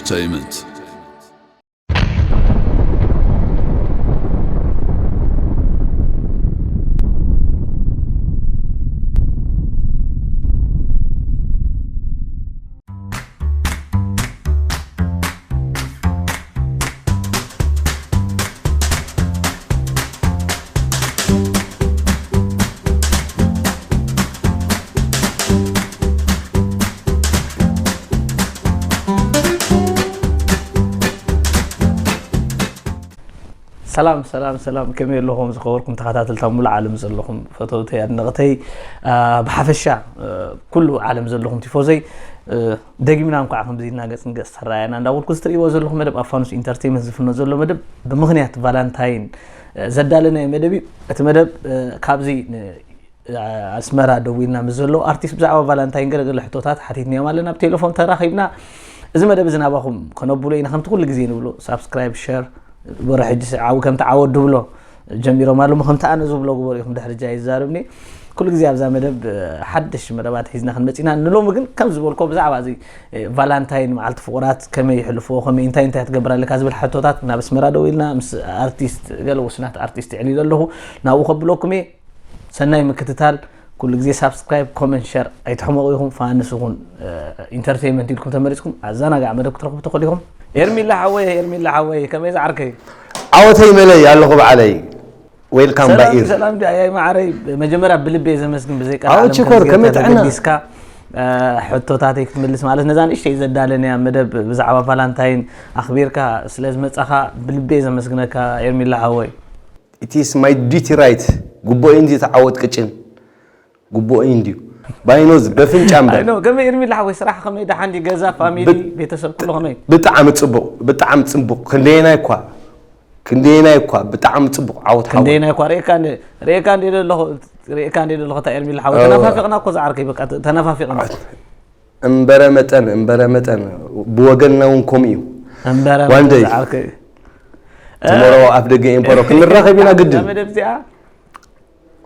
Entertainment. ሰላም ሰላም ሰላም፣ ከመይ ኣለኹም ዝኸበርኩም ተኸታተልታ ሙሉ ዓለም ዘለኹም ፈተውተይ ኣድነቕተይ፣ ብሓፈሻ ኩሉ ዓለም ዘለኹም ቲፎዘይ፣ ደጊምና እንኳዕ ከምዚ ኢልና ገጽ ንገጽ ተራኣየና እንዳበልኩ፣ እዚ ትርእይዎ ዘለኹም መደብ ኣብ ፋኑስ ኢንተርቴይመንት ዝፍኖ ዘሎ መደብ ብምኽንያት ቫላንታይን ዘዳለናዮ መደብ እዩ። እቲ መደብ ካብዚ ኣስመራ ደዊልና ምስ ዘለዉ ኣርቲስት ብዛዕባ ቫላንታይን ገለገለ ሕቶታት ሓቲትናዮም ኣለና። ብቴሌፎን ተራኺብና፣ እዚ መደብ እዚ ናባኹም ከነብሎ ኢና። ከምቲ ኩሉ ግዜ ንብሎ ሳብስክራይብ፣ ሸር፣ ወረ ሕጂ ዓው ከምቲ ዓወት ድብሎ ጀሚሮም ኣለሞ ከምቲ ኣነ ዝብሎ ግበሩ ኢኹም። ድሕሪ ጃ ይዛረብኒ ኩሉ ግዜ ኣብዛ መደብ ሓደሽ መደባት ሒዝና ክንመጽ ኢና። ንሎሚ ግን ከም ዝበልኮ ብዛዕባ እዚ ቫላንታይን መዓልቲ ፍቑራት ከመይ ይሕልፎ፣ ከመይ እንታይ እንታይ ትገብር ኣለካ ዝብል ሕቶታት ናብ ኣስመራ ደዊልና ምስ ኣርቲስት ገለ ውስናት ኣርቲስት ይዕሊሉ ኣለኹ። ናብኡ ከብለኩም እየ። ሰናይ ምክትታል። ኩሉ ግዜ ሳብስክራይብ፣ ኮመንት፣ ሸር ኣይትሕመቑ ኢኹም። ፋንስ ይኹን ኢንተርቴይመንት ኢልኩም ተመሪጽኩም ኣዘናጋዕ መደብ ክትረኽቡ ትኽእሉ ኢኹም። ኤርሚላ ሓወይ፣ ኤርሚላ ሓወይ ከመይ ዝዓርከይ? ዓወተይ መለይ ኣለኹ በዓለይ። ዌልካም ባይ ሰላም ኢር ሰላም ዳያይ ማዕረይ፣ መጀመርያ ብልቤ ዘመስግን ብዘይ ቃል ኣዎ፣ ዓለም ችኮር፣ ከምዚ ከመይ ጌርካ ጥዕና? ተገዲስካ ሕቶታተይ ክትምልስ ማለት ነዛ ንእሽተይ ዘዳለንያ መደብ ብዛዕባ ቫላንታይን ኣኽቢርካ ስለ ዝመጻኻ ብልቤ ዘመስግነካ ኤርሚላ ሓወይ። It is my duty right። ግቡእ እንዲ ተዓወት ቅጭን ግቡእ እንዲዩ ባይኖዝ በፍንጫ እምበር ኣይኖ ከመይ ኤርሚላ ሓወይ፣ ስራሕ ከመይ ደሓን ድዩ? ገዛ፣ ፋሚሊ፣ ብጥ- ቤተሰብ ኩሉ ከመይ? ብጣዕሚ ጽቡቕ ብጣዕሚ ጽቡቕ ክንደየናይ እኳ ክንደየናይ እኳ ብጣዕሚ ጽቡቕ ዓወት ሓወይ ክንደየናይ እኳ ርእየካ እንደ- ርእየካ እንደ ዘለኹ ርእየካ እንደ ዘለኹ እታ ኤርሚላ ሓወይ እወ። ተናፋፊቕና እኮ ዝዓርከይ በቃ ተ- ተነፋፊቕና እምበረ መጠን እምበረ መጠን ብወገንና እውን ከምኡ እዩ እምበረ One day። ዝዓርከይ ተመሮ ኣፍ ደገ ኤምፖሮ ክንራኸብ ኢና ግድን መደብ እዚኣ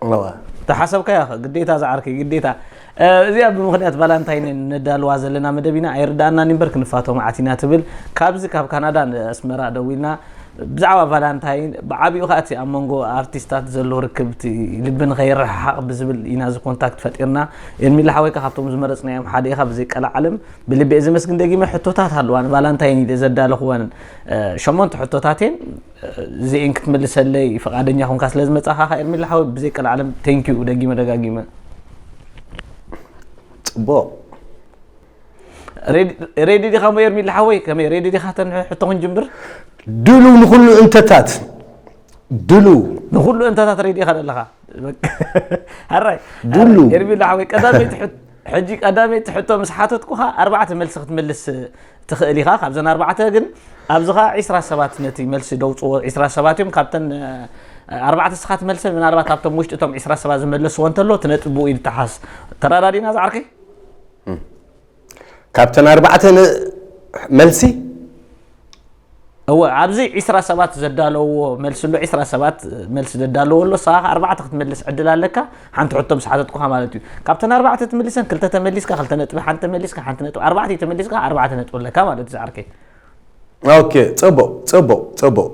እዋ። ተሓሰብካያ ኸ ግዴታ ዝዓርከይ ግዴታ። እዚኣ ብምኽንያት ቫላንታይን ነዳልዋ ዘለና መደብ ኢና። ኣይርዳኣናን እምበር ክንፋቶ መዓት ኢና ትብል። ካብዚ ካብ ካናዳ ንኣስመራ ደዊልና ብዛዕባ ቫላንታይን ብዓቢኡ ከዓ እቲ ኣብ መንጎ ኣርቲስታት ዘሎ ርክብ እቲ ልቢ ንኸይረሓሓቕ ብዝብል ኢና እዚ ኮንታክት ፈጢርና። ኤርሚላ ሓወይካ ካብቶም ዝመረፅናዮም ሓደ ኢኻ። ብዘይ ቀላዓለም ብልቢ እየ ዘመስግን። ደጊመ ሕቶታት ኣለዋ ንቫላንታይን ኢለ ዘዳለኽወን ሸሞንተ ሕቶታት እየን። እዚኤን ክትምልሰለይ ፍቓደኛ ኮንካ ስለ ዝመጻኻ ከኣ ኤርሚላ ሓወይ ብዘይ ቀልዓለም ቴንኪዩ ደጊመ ደጋጊመ። ጽቡቕ ሬዲ ዲኻ እሞ ኤርሚላ ሓወይ ከመይ ሬዲ ዲኻ ተን ሕቶ ክንጅምር? ድሉ ንኹሉ እንተታት ድሉ ንኹሉ እንተታት ሬዲ ኢኻ ዘለኻ። በቃ፣ ሓራይ ድሉ። ኤርሚላ ሓወይ ቀዳመይቲ ሕቶ ሕጂ ቀዳመይቲ ሕቶ ምስ ሓተትኩኻ ኣርባዕተ መልሲ ክትምልስ ትኽእል ኢኻ። ካብዘን ኣርባዕተ ግን ኣብዚ ኸኣ ዒስራ ሰባት ነቲ መልሲ ደውፅዎ። ዒስራ ሰባት እዮም። ካብተን ኣርባዕተ ስኻ ትመልሰን ምናልባት ኣብቶም ውሽጢ እቶም ዒስራ ሰባት ዝመለስዎ እንተሎ እቲ ነጥቢ ብኡ ይተሓዝ። ተረዳዲና ዝዓርከይ? ካብተን ኣርባዕተ መልሲ እወ ኣብዚ ዒስራ ሰባት ዘዳለውዎ መልሲ ኣሎ። ዒስራ ሰባት መልሲ ዘዳለዎ ኣሎ። ንስኻ ኣርባዕተ ክትመልስ ዕድል ኣለካ። ሓንቲ ሕቶ ምስ ሓተትኩኻ ማለት እዩ። ካብተን ኣርባዕተ ትምልሰን ክልተ ተመሊስካ ክልተ ነጥቢ፣ ሓንቲ ተመሊስካ ሓንቲ ነጥቢ፣ ኣርባዕተ ተመሊስካ ኣርባዕተ ነጥቢ ኣለካ ማለት እዩ ዝዓርከይ። ኦኬ ጽቡቕ ጽቡቕ ጽቡቕ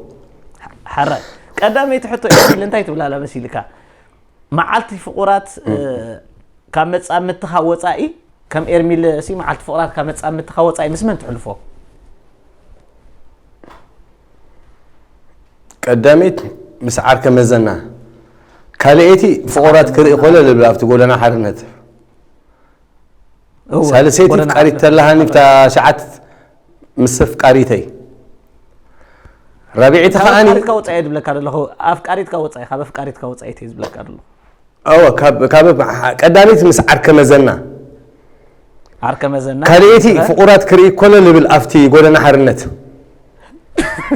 ሓራይ ቀዳመይቲ ሕቶ ኢል እንታይ ትብላላ መሲልካ? መዓልቲ ፍቑራት ካብ መጻምድትኻ ወጻኢ ከም ኤርሚለ ሲ መዓልቲ ፍቕራት ካብ መጻምድትኻ ወጻኢ ምስ መን ትሕልፎ? ቀዳመይቲ ምስ ዓርከ መዘና ካልኤቲ ፍቑራት ክርኢ ኮለ ልብል ኣብቲ ጎደና ሓርነት እወ፣ ሳልሰይቲ ጎደና ፍቃሪት ሓርነት። ተላሃኒ ብታ ሸዓት ምስ ፍቃሪተይ ራቢዒቲ ካብ ከዓኒ ኣፍቃሪትካ ወጻኢ ድብለካ ዘለኹ ኣፍቃሪትካ ወጻኢ ካብ ኣፍቃሪትካ ወጻኢ ተይ ዝብለካ ዘለኹ ኣወ ካብ ካብ ቀዳመይቲ ምስ ዓርከ መዘና ዓርከ መዘና ካልኤቲ እ? ፍቑራት ክርኢ ኮለ ልብል ኣብቲ ጎደና ሓርነት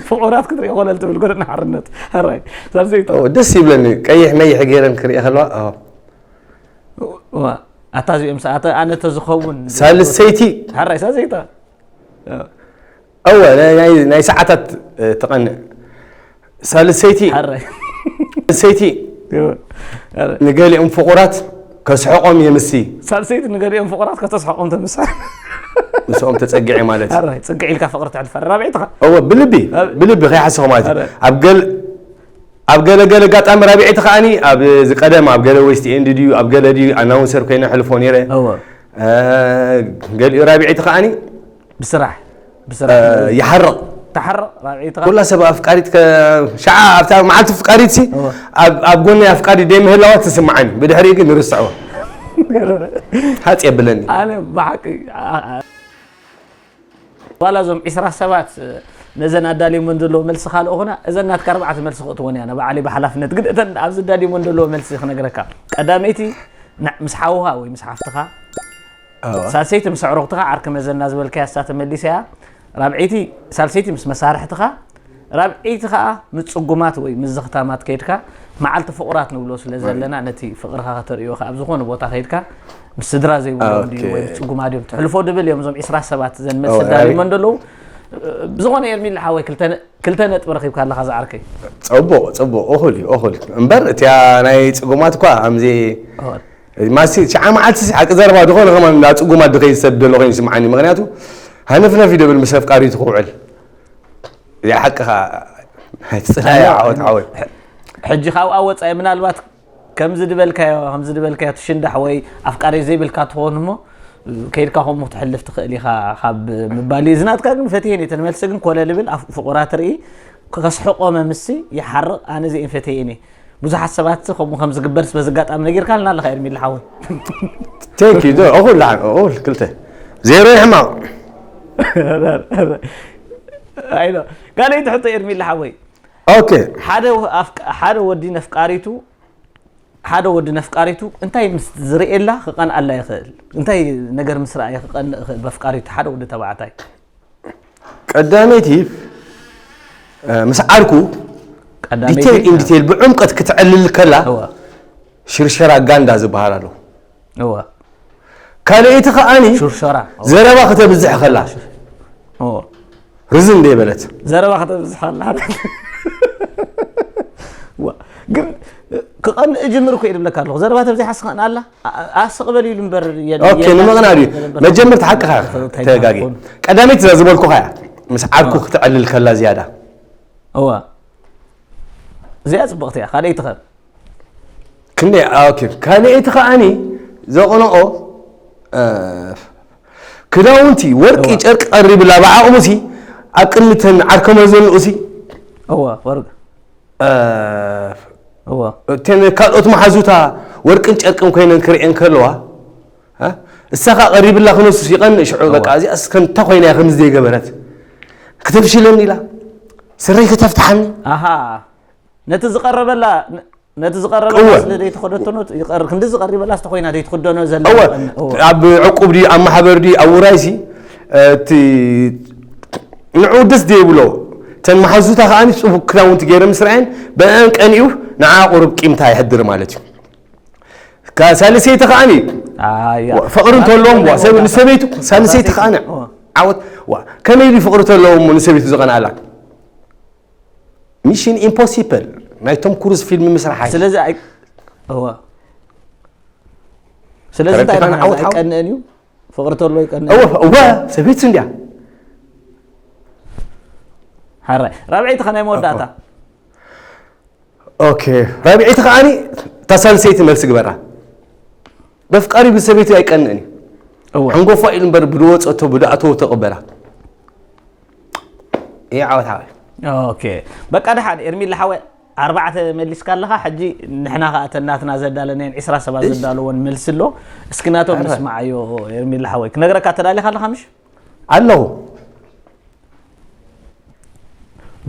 ፍቑራት ክትርኢ ኮለ ትብል ጎደና ሓርነት ሕራይ ሳልሰይቲ ኦ፣ ደስ ይብለኒ ቀይሕ መይሕ ገይረን ክርኢ ከለዋ ኦ። ዋ፣ ኣታ እዚኦም ሰዓተ ኣነ ተዝኸውን ሳልሰይቲ ሕራይ ሳልሰይቲ ኣወ ናይ- ናይ- ናይ ሰዓታት እ፣ ትቐንዕ ሳልሰይቲ ሕራይ ሳልሰይቲ ንገሊኦም ፍቑራት ከስሕቖም የምሲ ሳልሰይቲ ንገሊኦም ፍቑራት ከተስሕቆም ተምሳ ምስ ስኦም ተጸጊዐ ማለት እዩ። ኣራይ ጽግዕ ኢልካ ፍቕሪ ትሕልፈ ራብዒትኻ እወ ብልቢ ብልቢ ከይሓስኹ ማለት እዩ። ኣብ ገል ኣብ ገለ ገለ ኣጋጣሚ ራብዒቲ ከዓኒ ኣብ ዝቀደም ኣብ ገለ ዌስት ኤንድ ድዩ ኣብ ገለ ድዩ ኣናውንሰር ኮይነ ሕልፎ ነይረ። እወ ገሊኡ ራብዒቲ ከዓኒ ብስራሕ ብስራሕ ይሓርቕ። ተሓርቕ ራብዒትኻ ኩላ ሰብ ኣፍቃሪት ከ- ሸዓ ኣብታ መዓልቲ ፍቃሪት ሲ እወ። ኣብ ኣብ ጎኒ ኣፍቃሪ ደይ ምህላዋ ትስምዓኒ። ብድሕሪኡ ግን ንርስዖ። ሃጽ የብለኒ። ኣነ ብሓቂ ዋላ እዞም ዒስራ ሰባት ነዘን ኣዳልዮመን ዘለዎ መልሲ ካልኦ ኹና እዘን ናትካ ኣርባዕተ መልሲ ክእትወን እያ ንባዕለይ ብሓላፍነት። ግን እተን ኣብዚ ኣዳልዮመን ዘለዎ መልሲ ክነግረካ፣ ቀዳመይቲ ን- ምስ ሓውኻ ወይ ምስ ሓፍትኻ፣ ሳልሰይቲ ምስ ኣዕሩኽትኻ ዓርኪ መዘና ዝበልካያ እሳ ተመሊሳ እያ። ራብዐይቲ ሳልሰይቲ ምስ መሳርሕትኻ፣ ራብዐይቲ ከዓ ምስ ጽጉማት ወይ ምስ ዘኽታማት ከይድካ፣ መዓልቲ ፍቑራት ንብሎ ስለ ዘለና ነቲ ፍቕርኻ ከተርእዮ ከዓ ኣብ ዝኾነ ቦታ ከይድካ ምስ ስድራ ዘይብሎም ድዩ ኦኬ። ወይ ምስ ጽጉማት ድዮም ትሕልፎ ድብል እዮም እዞም ዒስራ ሰባት ዘን መልሲ እወ፣ ዳልዮም ራብዐ- እንደለዉ። ብዙኾነ ኤርሚላ ሓወይ ክልተ ነ- ክልተ ነጥቢ ረኺብካ ኣለኻ ዝዓርከይ። ጽቡቕ ጽቡቕ እኹል እዩ እኹል እዩ። እምበር እቲያ ናይ ጽጉማት እኳ ኣምዚ እወ። ማሲ ሸዓ መዓልቲ ሲ ሓቂ ዘረባ ዝኾነ ከማን ናብ ጽጉማት ድኸይ ዝሰድ ዘሎ ኮይኑ ይስምዓኒ። ምክንያቱ ሃነፍነፍ ይደብል ምስ ኣፍቃሪቱ ክውዕል እዚኣ ሓቅኻ ኣይትጽላያ ዓወት ዓወት ሕጂ ካብኣ ወፃኢ ምናልባት ከምዚ ድበልካዮ ከምዚ ድበልካዮ ትሽንዳሕ ወይ ኣፍቃሪ ዘይብልካ ትኸውን እሞ ከይድካ ከምኡ ክትሕልፍ ትኽእል ኢኻ ካብ ምባል እዩ። ዝናትካ ግን ፈትየን እየ ተንመልሲ ግን ኮለ ልብል ኣፍ- ፍቑራት ርኢ ከስሕቆ መምሲ ይሓርቕ ኣነ እዚኤን ፈትየን እየ። ብዙሓት ሰባት ከምኡ ከም ዝግበር በዚ ኣጋጣሚ ነጊርካልና ኣለኻ ኤርሚላ ሓወይ። ቴንክ ዩ እኹል ለሓን እኹል ክልተ ዜሮ ይሕማቕ ኣይኖ ካልኣይቲ ሕቶ ኤርሚላ ሓወይ ኦኬ ሓደ ኣፍቃ- ሓደ ወዲ ነፍቃሪቱ ሓደ ወዲ ነፍቃሪቱ እንታይ ምስ ዝርእየላ ክቐንኣላ ይኽእል? እንታይ ነገር ምስ ረኣየ ክቐንእ ይኽእል በፍቃሪቱ ሓደ ወዲ ተባዕታይ? ቀዳመይቲ እ፣ ምስ ዓርኩ ቀዳመይቲ- ዲቴል ኢን ዲቴል ብዕምቀት ክትዕልል ከላ እወ፣ ሽርሸራ ጋንዳ ዝበሃል ኣሎ። እወ፣ ካልኣይቲ ከዓኒ ሹርሸራ ዘረባ ከተብዝሕ ከላ እወ። ርዝን ደይበለት ዘረባ ከተብዝሕ ኣላ ዋ፣ ግን ክቐንእ ጅምር እኮ እየ ድብለካ ኣለኹ። ዘረባ ተብዚሓ ስኸን ኣላ ኣስቕበል ኢሉ እምበር የለ- ኦኬ የላ- ንምቕናእ ድዩ የለ- መጀመርታ ሓቅኻ እንታይ ተጋጊ ይኸውን? ቀዳመይቲ እዛ ዝበልኩኻ እያ። ምስ ዓርኩ ክትዕልል ከላ ዝያዳ እዋ እዚኣ ፅብቕቲ እያ። ካልኣይቲ ኸ ክንደይ ኦኬ ካልኣይቲ ከዓኒ ዘቕንኦ እ፣ ክዳውንቲ ወርቂ እዋ። ጨርቂ ቀሪብላ ብዓቕሙሲ ኣብ ቅድሚ ተን ዓርከመ ዘንኡሲ እዋ ወርቂ እ፣ እዋ እተን ካልኦት መሓዙታ ወርቅን ጨርቅን ኮይነን ክርእየን ከለዋ እ፣ እሳ ከዓ ቀሪብላ ክነሱስ ይቐንእ ሽዑ በቃ እዋ። እዚኣ እስከ እንታይ ኮይና እያ ከምዚ ዘይገበረት ከተፍሽለኒ ኢላ ስረይ ከተፍትሓኒ ኣሃ ነቲ ዝቐረበላ ነቲ ዝቐረበላ እወ። ስለ ዘይተኸደተኖ ይቐር ክንዲ ዝቐሪበላ ዝተኮይና ዘይትኽደኖ ዘላ እወ እወ። ኣብ ዕቁብ ድዩ ኣብ ማሕበር ድዩ ኣብ ውራይሲ እቲ ንዑ ደስ ዘይብሎ ተን መሓዙታ ከዓ ፅቡቅ ክዳውንቲ ገይረ ምስ ረኣየን በአን ቀኒኡ ንዓ ቁሩብ ቂምታ ይሕድር ማለት እዩ ካ- ሳልሰይቲ ከዓኒ ኣያ። ፍቅሪ እንተለዎም ዋ፣ ሰብ- ንሰበይቱ ሳልሰይቲ ከዓኒ እወ። ዓወት ዋ ከመይ ኢሉ ፍቅሪ ተለዎም ንሰበይቱ ዝቀንኣላ ሚሽን ኢምፖሲብል ናይ ቶም ክሩዝ ፊልም ምስራሕ ኣይ ስለዚ ኣይ እወ ስለዚ እንታይ ተረዲእካ ደኣ ንዓወት ኣይቀንእን እዩ ፍቅሪ ተሎ ይቀንእ እወ እወ ሰበይቱ እንድያ ሓራይ ራብዐይቲ ከናይ መወዳእታ ኦኬ ራብዒቲ ከዓኒ እታ ሳልሰይቲ መልሲ ግበራ በፍቃሪ ብሰበይቱ ኣይቀንእን እዩ እወ ሕንጎፋ ኢሉ እምበር ብድወፀቶ ብድኣቶ ተቕበላ ይህ ዓወት ሓወይ ኦኬ በቃ ደሓን ኤርሚላ ሓወ ኣርባዕተ መሊስካ ኣለኻ ሕጂ ንሕና ከዓ ተናትና ዘዳለናየን ዒስራ ሰባት ዘዳለዎን መልሲ ኣሎ እስኪ ናቶም ኣረ። ንስማዓዮ ኤርሚላ ሓወይ ክነግረካ ተዳሊኻ ኣለኻ ምሽ ኣለኹ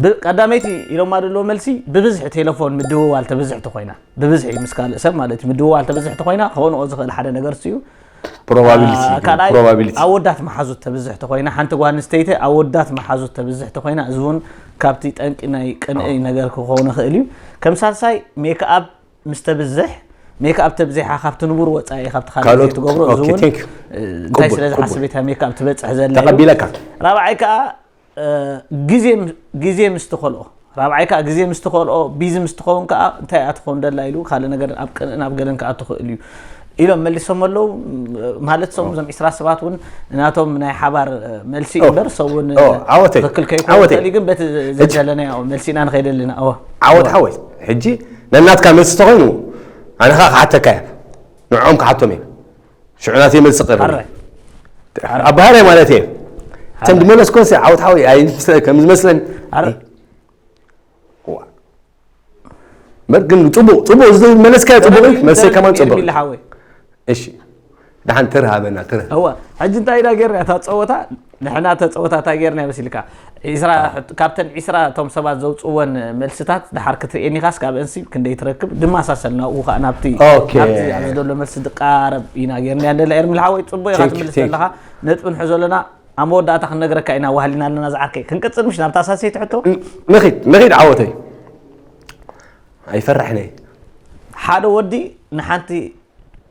ብ- ቀዳመይቲ ኢሎማ ዘለዎ መልሲ ብብዝሒ ቴሌፎን ምድውዋል ተብዝሕቲ ኮይና ብብዝሒ ምስ ካልእ ሰብ ማለት እዩ ምድውዋል ተብዝሕቲ ኮይና ክኾንኦ ዝኽእል ሓደ ነገር እዩ ፕሮባቢሊቲ ካልኣይ ፕሮባቢሊቲ ኣወዳት መሓዙት ተብዝሕቲ ኮይና ሓንቲ ጓል ኣንስተይቲ ኣወዳት መሓዙት ተብዝሕቲ ኮይና እዚ እውን ካብቲ ጠንቂ ናይ ቅንኢ ነገር ክኸውን ይኽእል እዩ ከም ሳልሳይ ሜክኣፕ ምስ ተብዝሕ ሜክኣፕ ተብዚሓ ካብቲ ንቡር ወፃኢ ካብቲ ካልእ ካልኦት- ዘይትገብሮ እዚ ኦኬ፣ እውን thank you። እንታይ ቅቡል፣ ስለዚ ቅቡል። ሓስብ እታ ሜክኣፕ ትበፅሕ ዘላ ኢሉ። ተቐቢለካ ራብዓይ ከዓ እ፣ ግዜ ምስ- ግዜ ምስ ትኸልኦ ራብዓይ ከዓ ግዜ ምስ ትኸልኦ ቢዚ ምስ ትኸውን ከዓ እንታይ እያ ትኸውን ደላ ኢሉ ካልእ ነገር ኣብ ቅንእን ኣብ ገለን ከዓ ትኽእል እዩ ኢሎም መሊሶም ኣለዉ። ማለት ሰው እዞም ዒስራ ሰባት እውን ናቶም ናይ ሓባር መልሲ እምበር ሰው እውን ትክክል ከይኮን ግን በቲ ዘደለናዮ መልሲ ኢና ንኸይድ ኣለና። ዓወት ሓወይ፣ ሕጂ ነናትካ መልሲ ተኮይኑ ኣነ ከዓ ክሓተካ እየ፣ ንዕኦም ክሓቶም እየ። ሽዑ ናተይ መልሲ ቀርብ ኣባህርያ ማለት እየ። እተን ድመለስኮ ዓወት ሓወይ ከም ዝመስለኒ በር ግን ጽቡቕ ጽቡቕ ዝመለስካዮ ጽቡቕ እዩ። መልሰይ ከማን ጽቡቕ። እሺ፣ ደሓን ተርሃበና፣ ተርሃ። እወ፣ ሕጂ እንታይ ኢና ጌርና? እታ ጸወታ፣ ንሕና እታ ጸወታ እንታይ ጌርና ይመስልካ? ዒስራ፣ ካብተን ዒስራ እቶም ሰባት ዘውጽእወን መልስታት፣ ደሓር ክትርእየኒ ኢኻስ፣ ካብ እንሲ ክንደይ ትረክብ? ድመሳሰል ናብኡ ኸኣ፣ ናብቲ፣ ኦኬ። ናብቲ ኣብዚ ዘሎ መልሲ ዝቃረብ ኢና ጌርና። እንደለ ኤርሚ ሓወይ፣ ጽቡቕ ኢኻ ትምልስ ዘለኻ። ነጥቢ ንሕዞ ኣለና። ኣብ መወዳእታ ክንነግረካ ኢና ዋህሊና ኣለና ዝዓርከይ። ክንቅጽል ምሽ ናብታ ሳሰይቲ ሕቶ? ንኺድ፣ ንኺድ ዓወተይ። ኣይፈራሕን እየ። ሓደ ወዲ ንሓንቲ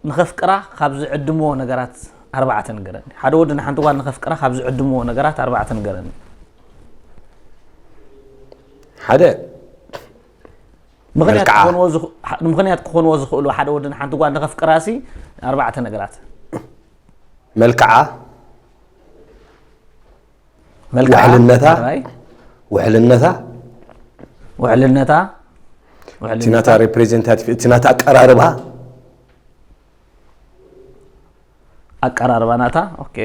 ንኸፍቅራ ካብ ዝዕድምዎ ነገራት ኣርባዕተ ንገረኒ። ሓደ ወዲ ንሓንቲ ጓል ንኸፍቅራ ካብ ዝዕድምዎ ነገራት ኣርባዕተ ንገረኒ። ሓደ ምኽንያት መልክዓ። ክኾንዎ ዝኽ-፣ ምኽንያት ክኾንዎ ዝኽእሉ ሓደ ወዲ ንሓንቲ ጓል ንኸፍቅራሲ ኣርባዕተ ነገራት። መልክዓ፣ መልክዓ፣ ውሕልነታ፣ ጥራይ። ውሕልነታ፣ ውሕልነታ፣ እቲ ናታ ውሕልነታ። ሪፕሬዘንታቲቭ፣ እቲ ናታ ኣቀራርባ። ኣቀራርባ ናታ፣ ኦኬ።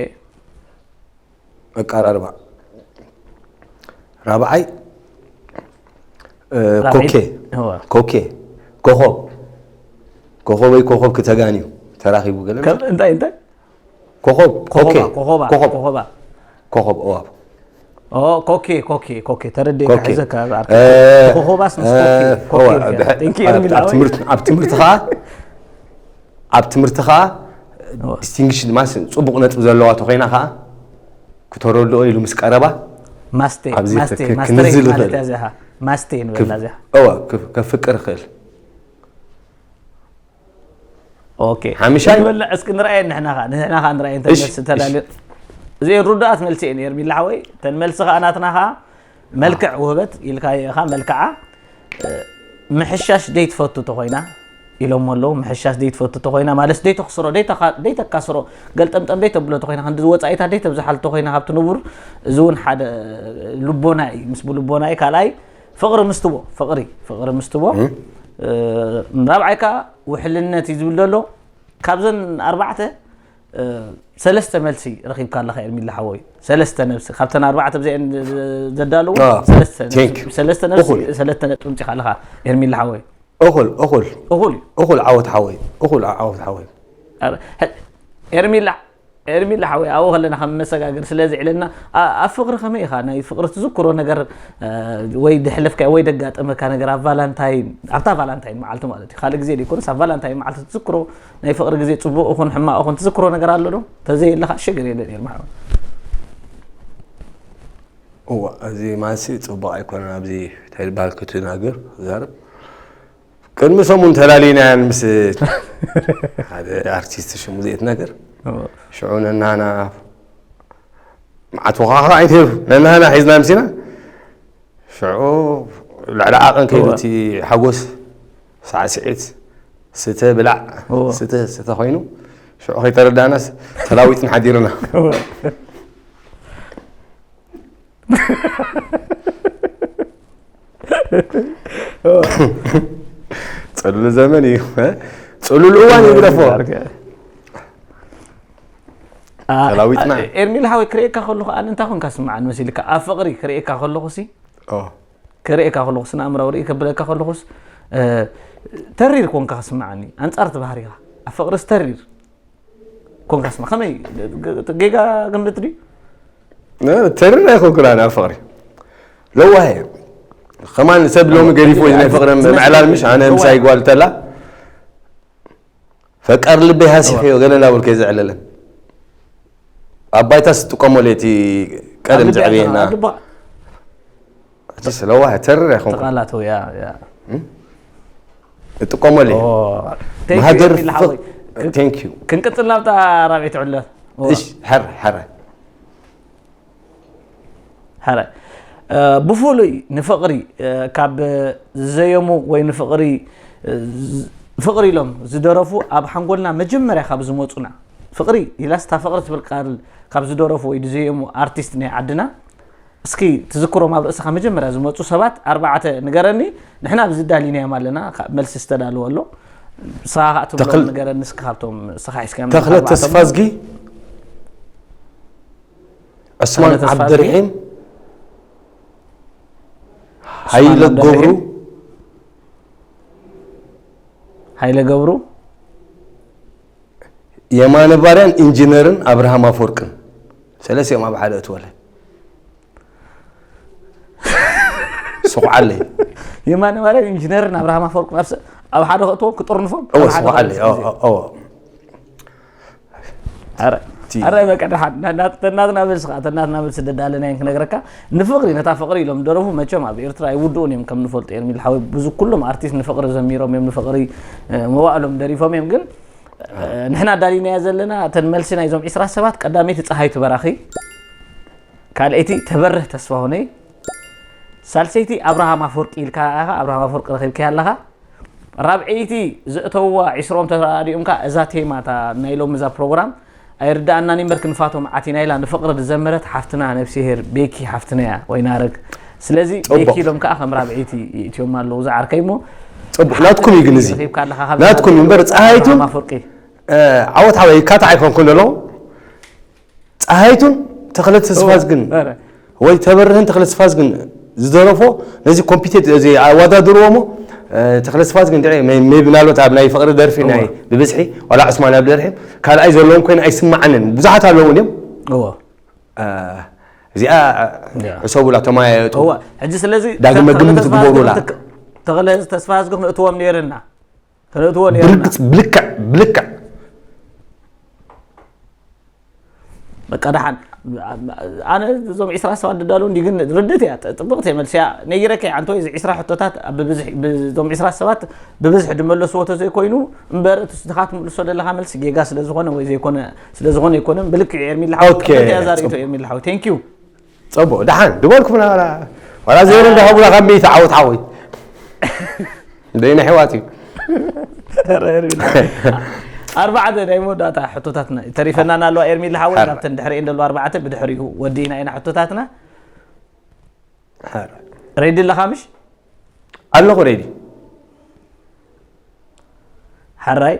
ኣቀራርባ። ራብዓይ፣ እ፣ ራብዓይ፣ ኮኬ። እወ። ኮኬ። ኮኾብ። ኮኾበይ ኮኾብ ክተጋንዩ ተራኺቡ ገለ ከም፣ እንታይ፣ እንታይ? ኮኾብ፣ ኮኾባ፣ ኮኬ። ኮኾባ፣ ኮኾብ። ኮኾባ። ኮኾብ፣ እዋ። ኦ፣ ኮኬ፣ ኮኬ፣ ኮኬ፣ ተረዲኤካ፣ ኮኬ። ሒዘካ፣ ዝኣርካ። እ፣ ኮኾባስ ምስ እ፣ ኮኬ፣ ኮኬ እዋ፣ ኢልካ። ብሕ-፣ Thank you፣ ኣብ፣ ኤርሚላ ኣብ ወይ? ትምህርት-፣ ኣብ ትምህርቲ ኸኣ፣ ኣብ ትምህርቲ ኸኣ፣ እዋ። ዲስቲንግሽን ማስ ጽቡቕ ነጥቢ ዘለዋ ተኾይና ኸኣ፣ ክተረድኦ ኢሉ ምስ ቀረባ፣ ማስቴ፣ ኣብዚ ማስቴ፣ ክ-፣ ክ-፣ ማስተረይ ክንዝል ማለት ይኽእል። እያ እዚኣ። ማስቴ ንበላ ክፍ-፣ እዚኣ። እዋ፣ ክፍ-፣ ከፍቅር ይኽእል። ኦኬ። ሓምሻይ? ንበልዕ እስኪ ንርኣየን ንሕና ኸኣ፣ ንሕና ኸኣ ንርኣየን እሺ፣ ተመልሲ ተላልዮ። እሺ። እዚኤን ርዱኣት መልሲ እየን ኤርሚላ ሓወይ። ተን መልሲ ኸኣ ናትና ኸኣ መልክዕ ውህበት ኢልካዮ ኢኻ፣ መልክዓ፣ እ፣ ምሕሻሽ ደይትፈቱ ተኾይና ኢሎም ኣለዉ። ምሕሻሽ ደይትፈቱ ተኾይና ማለት ደይተኽስሮ፣ ደይተኻ-፣ ደይተካስሮ፣ ገልጠምጠም ደይተብሎ ተኾይና፣ ክንዲ ወጻኢታት ደይተብዝሓሉ ተኾይና ካብቲ ንቡር፣ እዚ እውን ሓደ ልቦና እዩ። ምስ ብልቦና እዩ። ካልኣይ ፍቕሪ ምስትቦ፣ ፍቕሪ፣ ፍቕሪ ምስትቦ። እም። እ፣ ራብዓይ ከኣ ውሕልነት እዩ ዝብል ዘሎ። ካብዘን ኣርባዕተ፣ እ፣ ሰለስተ መልሲ ረኺብካ ኣለኻ ኤርሚላ ሓወይ። ሰለስተ ነብሲ፣ ካብተን ኣርባዕተ ብዚአን ዘዳለዉ፣ አ፣ ሰለስተ ነብሲ፣ thank you። ሰለስተ ነብሲ፣ እኹል። ሰለስተ ነጥቢ ኣምጺኻ ኣለኻ ኤርሚላ ሓወይ። እኹል፣ እኹል። እኹል እዩ። እኹል ዓወት ሓወይ፣ እኹል ዓወት ሓወይ። ኧረ፣ ሀ-፣ ኤርሚላ፣ ኤርሚላ ሓወይ፣ ኣብኡ ከለና ከም መሰጋገሪ ስለ ዝዕለና፣ ኣ-፣ ኣብ ፍቕሪ ከመይ ኢኻ? ናይ ፍቕሪ ትዝክሮ ነገር፣ እ፣ ወይ ደሕለፍካዮ ወይ ደጋጠመካ ነገር ኣብ ቫላንታይን፣ ኣብታ ቫላንታይን መዓልቲ ማለት እዩ። ካልእ ግዜ ዘይኮነስ ኣብ ቫላንታይን መዓልቲ ትዝክሮ ናይ ፍቕሪ ግዜ ጽቡቕ ይኹን ሕማቕ ይኹን ትዝክሮ ነገር ኣሎ ዶ? ተዘየለ ኸኣ ሽግር የለን ኤርሚ ሓወይ። እዋ፣ እዚ ማሲ ጽቡቕ ኣይኮነን። ኣብዚ እንታይ ዝበሃል ክትናገር፣ ክዛረብ። ቅድሚ ሰሙን ተላሊናያን ምስ ሓደ ኣርቲስት ሽሙ ዘይትነግር። እዎ። ሽዑ ነናና መዓት ወኻኽራ ኣይትህብ። ነናና ሒዝና ምሲና። ሽዑ ልዕሊ ዓቐን ከይዱ እዎ። እቲ ሓጎስ ሳዕስዒት ስተ ብላዕ እዎ። ስተ ስተ ኮይኑ። ሽዑ ከይተረዳእናስ ተላዊጥና ሓዲርና። እዎ። ጽሉል ዘመን እዩ። እ? ጽሉል እዋን እዩ ግደፎ። አ-፣ ተላዊጥና። አ-፣ ኤርሚል ሓወይ ክርእየካ ከለኹ ኣነ እንታይ ኮንካ ስምዓኒ መሲልካ? ኣብ ፍቕሪ ክርእየካ ከለኹ ሲ፣ ኦ። ክርእየካ ከለኹ ስነ ኣእምራዊ ርኢ ከብለካ ከለኹስ፣ እ፣ ተሪር ኮንካ ክስምዓኒ። ኣንጻር እቲ ባህሪኻ። ኣብ ፍቕርስ ተሪር። ኮንካ ስማ፣ ከመይ ጌጋ ግምት ድዩ? እ፣ ተሪር ኣይኮንኩን ኣነ ኣብ ፍቕሪ። ለዋህ እየ። ከማን ሰብ ሎሚ ገዲፍዎ እዩ ናይ ፍቕሪ ምዕላል፣ ምሽ ኣነ ምሳይ ጓል ተላ ፈቃር ልበይ ሃሲኽዮ ገለ እንዳበልኩ እየ ዘዕለለን። ኣብ ባይታስ ትጥቀመሉ እቲ ቀደም ኣብ ልቢ ዘዕብየና። ኣትማ፣ ኣብ ልባ። ኣቲ ስለዋ ተርር ኣይኮንኩን። ተቃላተው፣ ያ፣ ያ። እም? እጥቀመሉ እየ። ኦ፣ thank you፣ ማህደር ኤርሚል ፍቅ-፣ ሓወይ። ክን-፣ thank you። ክንቅጽል ናብታ ራብዒት ዕለት። ኦ። እሺ፣ ሕረ፣ ሕረ። ሕረ። እ፣ ብፍሉይ ንፍቕሪ፣ እ፣ ካብ ዝዘየሙ ወይ ንፍቕሪ፣ እ፣ ዝ-፣ ፍቕሪ ኢሎም ዝደረፉ ኣብ ሓንጎልና መጀመርያ ካብ ዝመፁና፣ ፍቕሪ ኢላስ እታ ፍቕሪ ትብል ቃል ካብ ዝደረፉ ወይ ዝዘየሙ ኣርቲስት ናይ ዓድና፣ እስኪ ትዝክሮም ኣብ ርእስኻ መጀመርያ ዝመፁ ሰባት ኣርባዕተ ንገረኒ። ንሕና ኣብዚ ዳሊናዮም ኣለና፣ ካብ መልሲ ዝተዳለወ ኣሎ። ንስኻ ከዓ ትብሎም ተኽል- ንገረኒ እስኪ፣ ካብቶም ንስኻ ሒዝካዮም ተኽለ ኣርባዕተ ተስፋዝጊ፣ ዕስማን ተስፋዝጊ፣ ዓብደርሒም፣ ሃይለ ገብሩ፣ ሃይለ ገብሩ፣ የማነ ባርያን ኢንጂነርን ኣብርሃም ኣፈወርቅን፣ ሰለስቲኦም ኣብ ሓደ እትወለ። ስኹዓለይ። የማነ ባርያን ኢንጂነርን ኣብርሃም ኣፈወርቅን ኣብ ስ- ኣብ ሓደ ክእትዎም ክጥርንፎም እወ፣ ኣብ ሓደ ስኹዓለይ። ክእትዎም። እወ፣ እወ። ኣረ እቲ ኣረ በቃ ደሓን፣ ና- ና- ተናትና መልሲ ከዓ፣ ተናትና መልሲ ደዳለናየን ክነግረካ። ንፍቕሪ፣ ነታ ፍቕሪ ኢሎም ደረፉ። መቸም ኣብ ኤርትራ ኣይውድኡን እዮም ከም ንፈልጦ፣ ኤርሚል ሓወይ። ብዙ ኩሎም ኣርቲስት ንፍቕሪ ዘሚሮም እዮም፣ ንፍቕሪ እ፣ መዋእሎም ደሪፎም እዮም። ግን እ፣ ንሕና ዳሊናያ ዘለና እተን መልሲ ናይዞም ዒስራ ሰባት፣ ቀዳመይቲ ፀሃይቱ በራኺ፣ ካልኣይቲ ተበርህ ተስፋሁነይ፣ ሳልሰይቲ ኣብርሃም ኣፈወርቂ ኢልካ ኢኻ፣ ኣብርሃም ኣፈወርቂ ረኺብካያ ኣለኻ። ራብዐይቲ ዘእተውዋ ዒስሮም ተራዲኦም ከኣ እዛ ቴማ እታ ናይ ሎሚ እዛ ፕሮግራም ኣይርድኣናን እምበር ክንፋቶም ዓቲና ኢላ ንፍቕሪ ዝዘመረት ሓፍትና ነብስሄር ቤኪ ሓፍትና እያ ወይ ናረግ። ስለዚ ጽቡቕ። ቤኪ ኢሎም ከኣ ከም ራብዐይቲ ይእትዮም ኣለዉ ዝዓርከይ እሞ ጽቡቕ። ናትኩም እዩ ግን እዚ። ረኺብካ ኣለኻ ካብ ናትኩም እዩ እምበር ጸሃይቱን ኣብርሃም ኣፈወርቂ። እ፣ ዓወት ሓወይ ካታ ኣይኮንኩን ዘሎ። ጸሃይቱን ተኽለ ተስፋዝግን ኧረ። ወይ ተበርህን ተኽለ ተስፋዝግን ዝደረፎ ነዚ ኮምፒቴት እዚ ኣወዳድርዎ እሞ፣ እ፣ ተኽለ ተስፋዝግን ድዒ መ-፣ መ-፣ ምናልባት ኣብ ናይ ፍቕሪ ደርፊ ናይ እዋ። ብብዝሒ ዋላ ዑስማን ኣብ ደርሒ ካልኣይ ዘለዎም ኮይኑ ኣይስምዓንን። ብዙሓት ኣለዉ እዮም። እዋ። እ፣ እዚኣ ያ። ሕሰቡላ፣ ተማያየጡ። እዋ። ሕጂ ስለዚ ዳግመ ተኽለ ግምት ተስፋዝግን ግበሩላ። ክትክ-፣ ተኽለ ተስፋዝግን ክንእትዎም ነይርና። ክንእትዎ ነይርና። ብርግጽ ብልክዕ፣ ብልክዕ። በቃ ደሓን። ኣነ እዞም ዒስራ ሰባት ዝዳለዉ እንዲ ግን ርድእቲ እያ። ጥ-፣ ጥብቕቲ እየ መልሲ እያ። ነጊረካ እየ፣ ዓንቶ፣ እዚ ዒስራ ሕቶታት ኣብ ብብዝሒ፣ ብዞም ዒስራ ሰባት ብብዝሒ ዝመለስዎ ተዘይኮይኑ እምበር፣ እቲ ንስኻ ትምልሶ ዘለኻ መልሲ ጌጋ ስለ ዝኾነ ወይ ዘይኮነ፣ ስለ ዝኾነ ኣይኮነን። ብልክዕ ኤርሚላ ሓወይ። ኦኬ፣ ጥብቕቲ እያ ዛርእቶ ጽቡቕ። ኤርሚላ ሓወይ። ቴንክ ዩ። ጽቡቕ፣ ደሓን ድበልኩምና ዋላ፣ ዋላ ዜሮ እንዳሃቡና ካብ ሚእቲ ዓወት ሓወይ። ደይና ኣሕዋት እዩ። ኣርባዕተ ናይ መወዳእታ ሕቶታትና ተሪፈናና ኣለዋ ኤርሚላ ሓወይ። ሓራ። ካብተን ድሕሪኤን ዘለዋ ኣርባዕተ ብድሕሪኡ ወዲእና ኢና ሕቶታትና። ሓራ። ሬዲ ኣለኻ ምሽ? ኣለኹ ሬዲ። ሓራይ።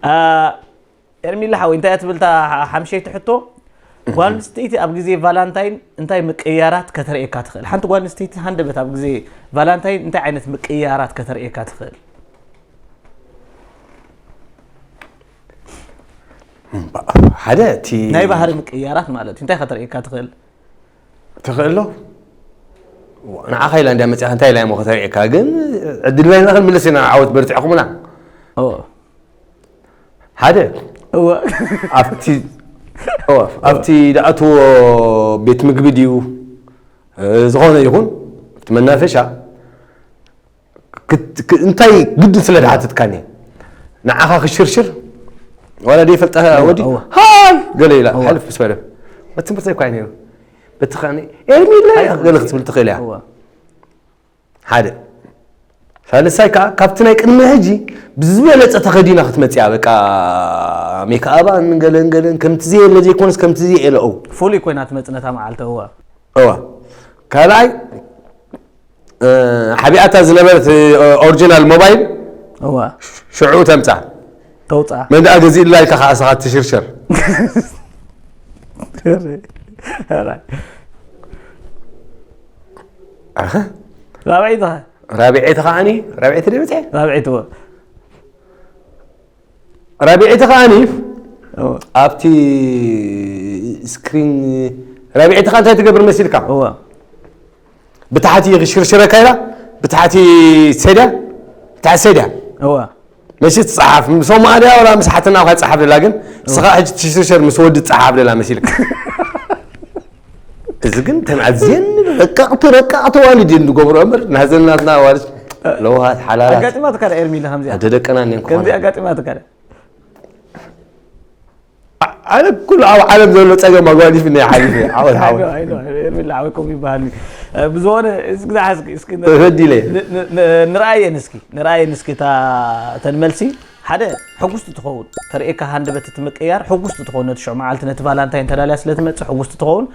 አ፣ ኤርሚላ ሓወይ፣ እንታይ እያ ትብል እታ ሓ-፣ ሓምሸይቲ ሕቶ? ጓል ኣንስተይቲ ኣብ ግዜ ቫላንታይን እንታይ ምቅይያራት ከተርእየካ ትኽእል? ሓንቲ ጓል ኣንስተይቲ ሃንደበት ኣብ ግዜ ቫላንታይን እንታይ ዓይነት ምቅይያራት ከተርእየካ ትኽእል? ሓደ እቲ ናይ ባህሪ ምቅይያራት ማለት እዩ። እንታይ ከተርእየካ ትኽእል? ትኽእሎ? ንዓኻ ኢላ እንድያ መፂኣ፣ እንታይ ኢላ እሞ ከተርእየካ? ግን ዕድልና ኢና ክንምልስ ኢና፣ ዓወት በርቲዕኹምና። ኦ። ሓደ፣ እወ። ኣብቲ፣ እወ፣ ኣብቲ ዝኣትዎ ቤት ምግቢ ድዩ፣ እ፣ ዝኾነ ይኹን፣ ኣብቲ መናፈሻ፣ ክት-፣ ክ-፣ እንታይ ግድን ስለ ዝሓተትካኒ፣ ንዓኻ ክሽርሽር፣ ዋላ ደይፈልጣ እወ፣ ወዲ፣ እወ። ሃይ! ገለ ኢላ፣ እወ። ሓልፍ ምስ በለ። በቲ ትምህርቲ እኳ እዩ ነይሩ። በቲ ከኣ፣ "ኤርሚለ" ሃይ ገለ ክትብል ትኽእል እያ። እወ። ሓደ። ሳልሳይ ከኣ፣ ካብቲ ናይ ቅድሚ ሕጂ ብዝበለጸ ተኸዲና ክትመጽእ እያ። በቃ፣ ሜክኣባን ገለን ገለን፣ ከምቲ ዘየለ ዘይኮነስ፣ ከምቲ ዘየለ፣ ኦ። ፍሉይ ኮይና ትመጽእ ነታ መዓልቲ፣ እወ። እወ። ካልኣይ፣ እ፣ ሓቢኣታ ዝነበረት፣ እ፣ ኦሪጂናል ሞባይል እዋ። ሽዑ ተምጻ። ተውጻ። መን ደኣ ገዚእላ ኢልካ ከኣ ንስኻ ትሽርሸር። ኣረ። ኣኸ? ራብዐይቲ ኸ? ራብዐይቲ ከኣኒ፣ ራብዐይቲ ዶ ይመጽእ? ራብዐይቲ እወ። ራብዐይቲ ከኣኒ እወ። ኣብቲ ስክሪን ራብዐይቲ ከኣ እንታይ ትገብር መሲልካ? እወ። ብታሕቲ ክሽርሽረካ ኢላ፣ ብታሕቲ ሰድያ፣ ብታሕቲ ሰድያ። እወ። መሲ ትጸሓፍ፣ ምስ ሶማልያ ወላ ምስ ሓትና እኳ ትጸሓፍ ደላ፣ ግን ንስኻ ሕጂ ትሽርሸር ምስ ወዲ ትጸሓፍ ደላ መሲልካ። እዚ ግን ተን ኣዝየን ረቀቕቲ፣ ረቀቕቲ ኣዋልድ እየን ዝገብሮ እምበር፣ ናዘን ናትና ኣዋልድ ለውሃት፣ ሓላላት። ኣጋጢማትካ ዶ ኤርሚለ ከምዚኣ? ኣደ ደቀና እኔን ከምዚ ክኾና። ኣጋጢማትካ ዶ? ኣነ ኩሉ ኣብ ዓለም ዘሎ ጸገም ኣጓዲፍኒ እየ ሓሊፈ። ዓወት፣ ዓወት። ኣይዶ፣ ኣይዶ፣ ኣይዶ፣ ኤርሚላ ዓወት ከምኡ ይበሃል። እ፣ ብዝኾነ፣ እስኪ ዝሓዝኪ፣ እስኪ ን-፣ ተበዲለ። ን-፣ ን-፣ ን-፣ ንርኣየን እስኪ፣ ንርኣየን እስኪ፣ እታ፣ እተን መልሲ፣ ሓደ፣ ሕጉስቲ ትኸውን፣ ተርእየካ ሃንደበት እቲ ምቅያር፣ ሕጉስቲ ትኸውን፣ ነቲ ሽዑ መዓልቲ፣ ነቲ ቫላንታይን ተዳልያ ስለ ትመጽእ፣ ሕጉስቲ ትኸውን።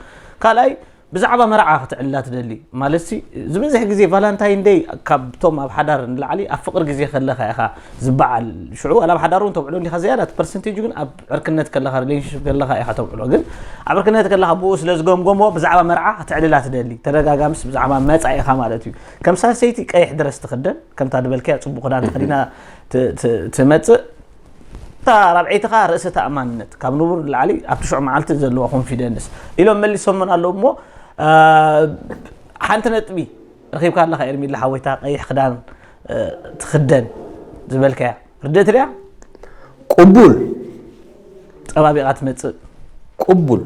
ካልኣይ፣ ብዛዕባ መርዓ ክትዕልላ ትደሊ። ማለትሲ፣ ዝበዝሕ ግዜ ቫላንታይን ደይ ካብቶም ኣብ ሓዳር ንላዕሊ ኣብ ፍቕሪ ግዜ ከለኻ ኢኻ ዝበዓል። ሽዑ፣ ዋላ ኣብ ሓዳር እውን ተብዕሎ እንዲኻ ዝያዳ፣ እቲ ፐርሰንቴጅ ግን ኣብ ዕርክነት ከለኻ፣ ሪሌሽንሽፕ ከለኻ ኢኻ ተብዕሎ። ግን ኣብ ዕርክነት ከለኻ ብኡ ስለ ዝገምገሞ፣ ብዛዕባ መርዓ ክትዕልላ ትደሊ። ተደጋጋምስ ብዛዕባ መጻኢኻ ማለት እዩ። ከም ሳልሰይቲ ቀይሕ ድረስ ትኽደን፣ ከምታ ዝበልካያ ጽቡቕ ክዳን ተኸዲና ት-፣ ት-፣ ትመጽእ። እታ ራብዐይቲ ኸኣ ርእሰ ተኣማንነት፣ ካብ ንቡር ንላዕሊ ኣብቲ ሽዑ መዓልቲ ዘለዋ ኮንፊደንስ ኢሎም መሊሶምን ኣለዉ እሞ፣ አ፣ ሓንቲ ነጥቢ ረኺብካ ኣለኻ ኤርሚላ ሓወይ፣ እታ ቀይሕ ክዳን፣ እ፣ ትኽደን ዝበልካያ ርድእቲ ድያ? ቅቡል። ጸባቢቓ ትመጽእ። ቅቡል።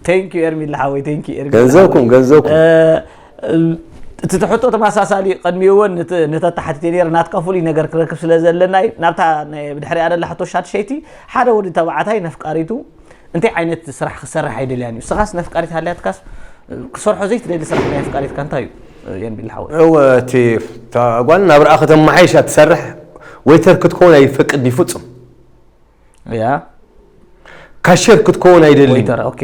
ቴንክ ዩ ኤርሚላ ሓወይ፣ ቴንክ ዩ ኤርሚላ ገንዘብኩም፣ ሓወይ። ገንዘብኩም። እ፣ እቲ ሕቶ ተመሳሳሊ እዩ። ቅድሚኡ እውን ነት-፣ ነተተሓቲተ ነይረ፣ ናትካ ፍሉይ ነገር ክረክብ ስለ ዘለና እዩ። ናብታ ናይ ብድሕሪኣ ደላ ሕቶ ሻድሸይቲ፣ ሓደ ወዲ ተባዕታይ ነፍቃሪቱ እንታይ ዓይነት ስራሕ ክሰርሕ ኣይደልያን እዩ። ንስኻስ ነፍቃሪት ሃልያትካስ ክሰርሖ ዘይትደሊ ስራሕ ናይ ኣፍቃሪትካ እንታይ እዩ? ኤርሚላ ሓወይ። እወ፣ እቲ፣ እታ ጓል ናብርኣ ከተመሓይሽ እያ ትሰርሕ። ዌይተር ክትከውን ኣይፈቅድ እዩ ፍጹም። ያ። ካሸር ክትከውን ኣይደልን። ዌይተር፣ ኦኬ።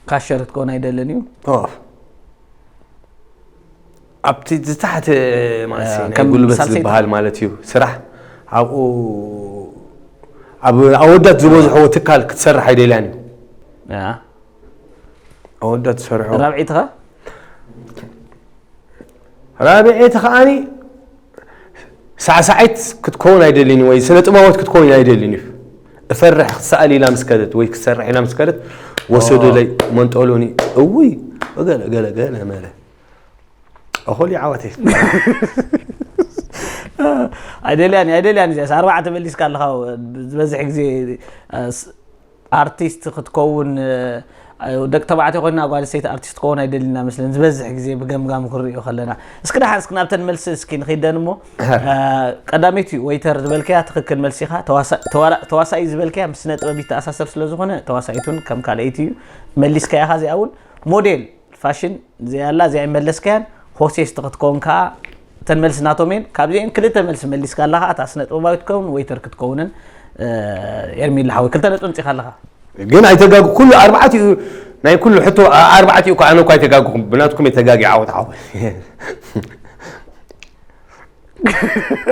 ካሸር ክትከውን ኣይደልን እዩ። ኦፍ። ኣብቲ ዝታሕተ ማለት ያ፣ እዩ፣ ናይ ከም ጉልበት ሳልሰይቲ። ዝበሃል ማለት እዩ። ስራሕ ኣብኡ፣ ኣብ ኣወዳት ዝበዝሕዎ ትካል ክትሰርሕ ኣይደልያን እዩ። ያ። ኣወዳት ዝሰርሑ። ራብዒትኻ? ራብዒቲ ከዓኒ ሳዕሳዒት ክትከውን ኣይደልን ወይ ስነ ጥበባዊት ክትከውን ኣይደልን እዩ። እፈርሕ ክትሰኣል ኢላ ምስ ከደት ወይ ክትሰርሕ ኢላ ምስ ከደት ወሰዱለይ መንጠሉኒ። እውይ፣ ገለ፣ ገለ፣ ገለ መለ። እኹል እዩ ዓወተይ። ኣይደልያን፣ ኣይደልያን እዚኣስ። ኣርባዕተ መሊስካ ኣለኻ። ዝበዝሕ ግዜ፣ እ፣ ስ-፣ ኣርቲስት ክትከውን፣ እ፣ ደቂ ተባዕትዮ ኮይና ጓል ኣንስተይቲ ኣርቲስት ክትከውን ኣይደልና መስለን። ዝበዝሕ ግዜ ብገምጋም ክንሪኦ ከለና። እስኪ ደሓን እስኪ ናብተን መልሲ እስኪ ንኺደን እሞ፣ እ፣ ቀዳመይቲ ዌይተር ዝበልካያ ትኽክል መልሲ ኢኻ። ተዋሳ-፣ ተዋላ-፣ ተዋሳኢ ዝበልካያ ምስ ስነ ጥበብ ይተኣሳሰር ስለ ዝኾነ ተዋሳኢቱን ከም ካልኣይቲ እዩ። መሊስካያ ኢኻ። እዚኣ እውን ሞዴል ፋሽን እዚኣ ኣላ፣ እዚኣ ይመለስካያን ሆስቴስ ክትከውን ከዓ እተን መልሲ ናቶም እየን። ካብዚአን ክልተ መልሲ መሊስካ ኣለኻ፣ እታ ስነ ጥበባዊት ክትከውን ዌይተር ክትከውንን፣ እ፣ ኤርሚላ ሓወይ ክልተ ነጥቢ ኣምፂእካ ኣለኻ። ግን ኣይተጋጉ ኩሉ ኣርባዕቲኡ ናይ ኩሉ ሕቶ ኣ-፣ ኣርባዕቲኡ እኮ ኣነ እኮ ኣይተጋጉኹም ብናትኩም የተጋጊ ዓወት ዓወት።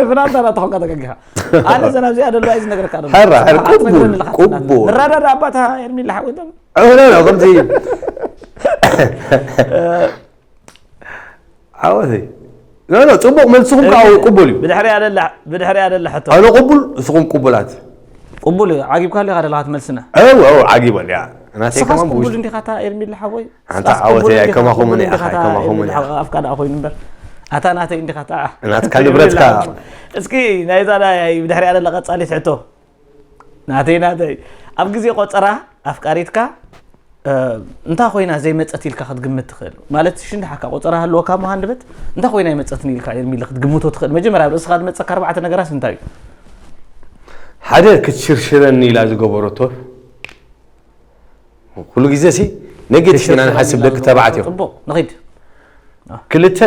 ብናታ ናትኾንካ ተገጊኻ። ኣነ ዘና ኣብዚኣ ደሎ ኣይዝነግረካ ደሎ። ሕራ፣ ሕር፣ ኣትነግረኒ ኣለኻ። ቅቡል፣ ቅቡል። ንረዳዳ ኣባታ ኤርሚላ ሓወይ። ኧረ ነው ከምዚ ዓወተይ። ኖ፣ ኖ፣ ጽቡቕ መልስኹም ከዓ ቅቡል እዩ። ብድሕሪያ ደላ፣ ብድሕሪያ ደላ ሕቶ። ኣነ ቅቡል፣ ንስኹም ቅቡላት። ቅቡል እዩ። ዓጊብካ ኣለኻ ደለኻ ትመልስና። እው፣ እው፣ ዓጊበ እንድያ። ናተይ ስኻስ ከማን ቅቡል ብውሽጢ። እንዲኻ እታ ኤርሚላ ሓወይ? ኣንታ ስኻስ ዓወተይ ቅቡል እንዲኻ፣ ኣይከማኹምን ቅቡል እያ፣ እንዲኻ እታ ኣይከማኹምን ኤርሚላ እያ። ሓወይ? ኣፍቃዳ ኮይኑ እምበር። ኣታ ናተይ እንዲኻ እታ። ናትካ ንብረትካ። እስኪ ናይዛ ናይ ብድሕሪያ ደላ ቀጻሊት ሕቶ። ናተይ፣ ናተይ። ኣብ ግዜ ቆጸራ ኣፍቃሪትካ፣ እ፣ እንታይ ኮይና ዘይመጸት ኢልካ ክትግምት ትኽእል? ማለት ሽንድሓካ ቆጸራ ሃለወካ እሞ ሃንደበት፣ እንታይ ኮይና ኣይመጸትን ኢልካ ኤርሚለ ክትግምቶ ትኽእል? መጀመርያ ኣብ ርእስኻ ዝመጸካ ኣርባዕተ ነገራት እንታይ እዩ? ሓደ ክትሽርሽረኒ ኢላ ዝገበረቶ። ኩሉ ግዜ ሲ ኔጌቲቭ ኢና ንሓስብ ደቂ ተባዕትዮ። ጽቡቕ፣ ንኺድ። ክልተ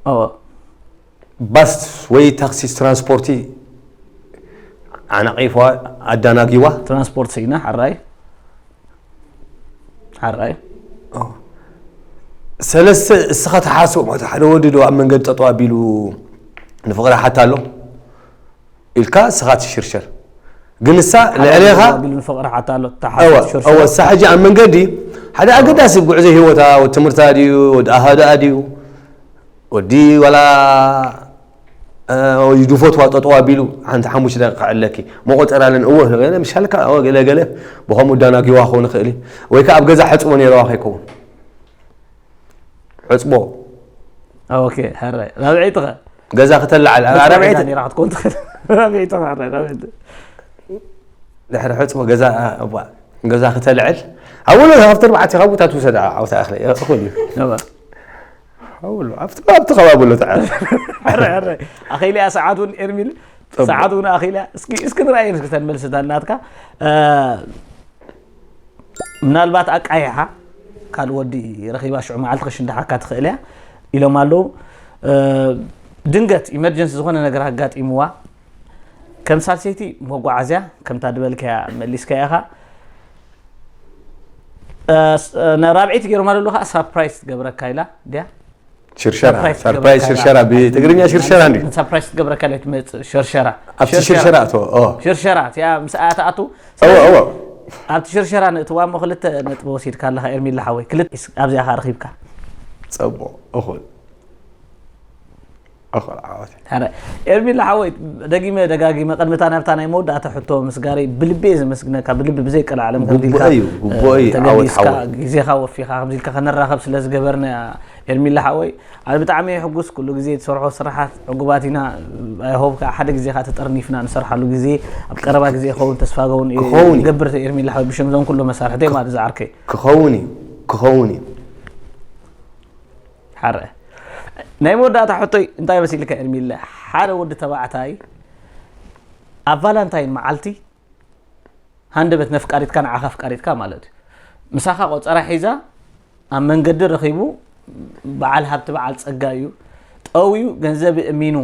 እዎ። ባስ ወይ ታክሲ ትራንስፖርቲ ዓናቒፋ ኣዳናጊዋ። ትራንስፖርት ስኢና፣ ሓራይ። ሓራይ። ሰለስተ እስኻ ትሓስቦ ማለት ሓደ ወዲ ዶ ኣብ መንገዲ ጠጠው ኣቢሉ ንፍቕራ ሓታ ኣሎ ኢልካ እስኻ ትሽርሸር። ግን እሳ ልዕሌኻ ኣቢሉ ንፍቕሪ ሓታ ኣሎ፣ ተሓስብ እወ፣ ትሽርሸር። እወ፣ እሳ ሕጂ ኣብ መንገዲ ሓደ ኣገዳሲ ጉዕዞ ህይወታ፣ ወዲ ትምህርታ ድዩ፣ ወዲ ኣህዳ ድዩ፣ ወዲ ዋላ፣ እ፣ ወዲ ድፎት ዋ ጠጠው ኣቢሉ ሓንቲ ሓሙሽተ ደቂቃ ክዕለኪ። መቆጸር ኣለን፣ እወ፣ ገለ ምሻልካ፣ እወ፣ ገለ፣ ገለ፣ ብኸምኡ ዳናጊዋ ክኸውን ይኽእል እዩ። ወይ ከኣ ኣብ ገዛ ሕጽቦ ነይረዋ ከይከውን። ሕጽቦ። ኦኬ፣ ሕራይ። ራብዐይቲ ኸ? ገዛ ክተላዓል። ራብዐይቲ። ነይራ ክትከውን ትኽእል። ራብዐይቲ ኸ፣ ሕራይ፣ ራብዐይቲ። ድሕሪ ሕጽቦ ገዛ፣ እባ፣ ገዛ ክተልዕል። ኣብ ወሎ ካብቲ ኣርባዕተ ካብ ቦታ ትውሰድ፣ ዓውታ እኽሊ፣ እኹል እዩ። እባ። ሓውሎ ኣብቲ ኣብቲ ከባቢ ኣሎ ተዓል ሕረ ሕረ ኣኺልያ ሰዓት እውን ኤርሚል ጽቡቅ። ሰዓት እውን ኣኺልያ እስኪ እስኪ ንርኣየን እስኪ ተን መልስታት ናትካ እ፣ ምናልባት ኣቃይሓ ካልእ ወዲ ረኺባ ሽዑ መዓልቲ ክሽንዳሓካ ትኽእል እያ ኢሎም ኣለዉ እ፣ ድንገት ኢመርጀንሲ ዝኾነ ነገር ኣጋጢምዋ ከም ሳልሰይቲ መጓዓዝያ ከምታ ድበልካያ መሊስካ ኢኻ እ፣ ስ- እ፣ ራብዐይቲ ገይሮማ ዘለዉ ከዓ ሳፕራይዝ ትገብረካ ኢላ ድያ ሽርሸራ ሰርፕራይዝ ሽርሸራ ብትግርኛ ሽርሸራ እንዲ ሳፕራይዝ ትገብረካ ኢላ ትመፅእ ሽርሸራ ኣብቲ ሽርሸራ እቶ ሽርሸራ እቲኣ ምስ ኣያ ትኣቱ እዎ እዎ ኣብቲ ሽርሸራ ንእትዋ እሞ ክልተ ነጥቢ ወሲድካ ኣለኻ ኤርሚላ ሓወይ ክልተ ኣብዚኣ ኸዓ ረኺብካ ፀቡቅ እኹል እኹል ዓወት ኧረ ኤርሚላ ሓወይ ደጊመ ደጋጊመ ቅድሚ እታ ናብታ ናይ መወዳእታ ሕቶ ምስጋረይ ብልቢ እየ ዘመስግነካ ብልቢ ብዘይቀልዓለም ከምዚ ኢልካ ግቡእ እዩ ግቡእ እዩ ዓወት ተገሊስካ ሓወይ ግዜኻ ወፊኻ ከምዚ ኢልካ ከነራኸብ ስለ ዝገበርና ኤርሚላ ሓወይ ኣነ ብጣዕሚ እየ ሕጉስ ኩሉ ግዜ ትሰርሖ ስራሓት ዕጉባት ኢና ኣይሆብ ከዓ ሓደ ግዜ ከዓ ተጠርኒፍና ንሰርሓሉ ግዜ ኣብ ቀረባ ግዜ ይኸውን ተስፋ ገውን ክኸውን እዩ። ገብር ኤርሚላ ሓወይ ብሽም ዞም ኩሎ መሳርሕተይ ማለት ዝዓርከይ ክኸውን እዩ ክኸውን እዩ ሓረ ናይ መወዳእታ ሕቶይ እንታይ መሲልካ ኤርሚለ ሓደ ወዲ ተባዕታይ ኣብ ቫላንታይን መዓልቲ ሃንደበት ነፍቃሪትካ ንዓኻ ኣፍቃሪትካ ማለት እዩ ምሳኻ ቆፀራ ሒዛ ኣብ መንገዲ ረኺቡ በዓል ሃብቲ በዓል ፀጋ እዩ ጠውዩ ገንዘብ እሚኑ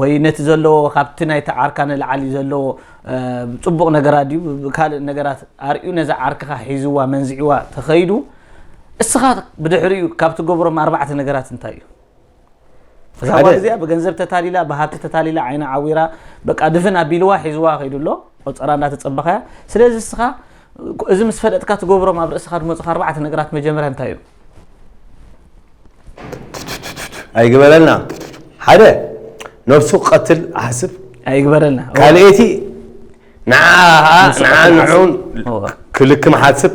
ወይ ነቲ ዘለዎ ካብቲ ናይቲ ዓርካ ንላዕሊ ዘለዎ እ፣ ፅቡቕ ነገራት ድዩ ካልእ ነገራት ኣርእዩ ነዛ ዓርክኻ ሒዝዋ መንዚዕዋ ተኸይዱ እስኻ ብድሕሪኡ ካብ ትገብሮም ኣርባዕተ ነገራት እንታይ እዩ እዛ ሓደ- ጓል እዚኣ ብገንዘብ ተታሊላ ብሃብቲ ተታሊላ ዓይና ዓዊራ በቃ ድፍን ኣቢልዋ ሒዝዋ ከይዱ ኣሎ ቆፀራ እንዳተፀበኸያ ስለዚ እስኻ እዚ ምስ ፈለጥካ ትገብሮም ኣብ ርእስኻ ዝመፁኻ ኣርባዕተ ነገራት መጀመርያ እንታይ እዩ ኣይግበረልና ሓደ ነብሱ ክቐትል ኣሕስብ ኣይግበረልና ካልኤቲ ንዓ ንዓ ንዑን እወ። ክልክም ሓስብ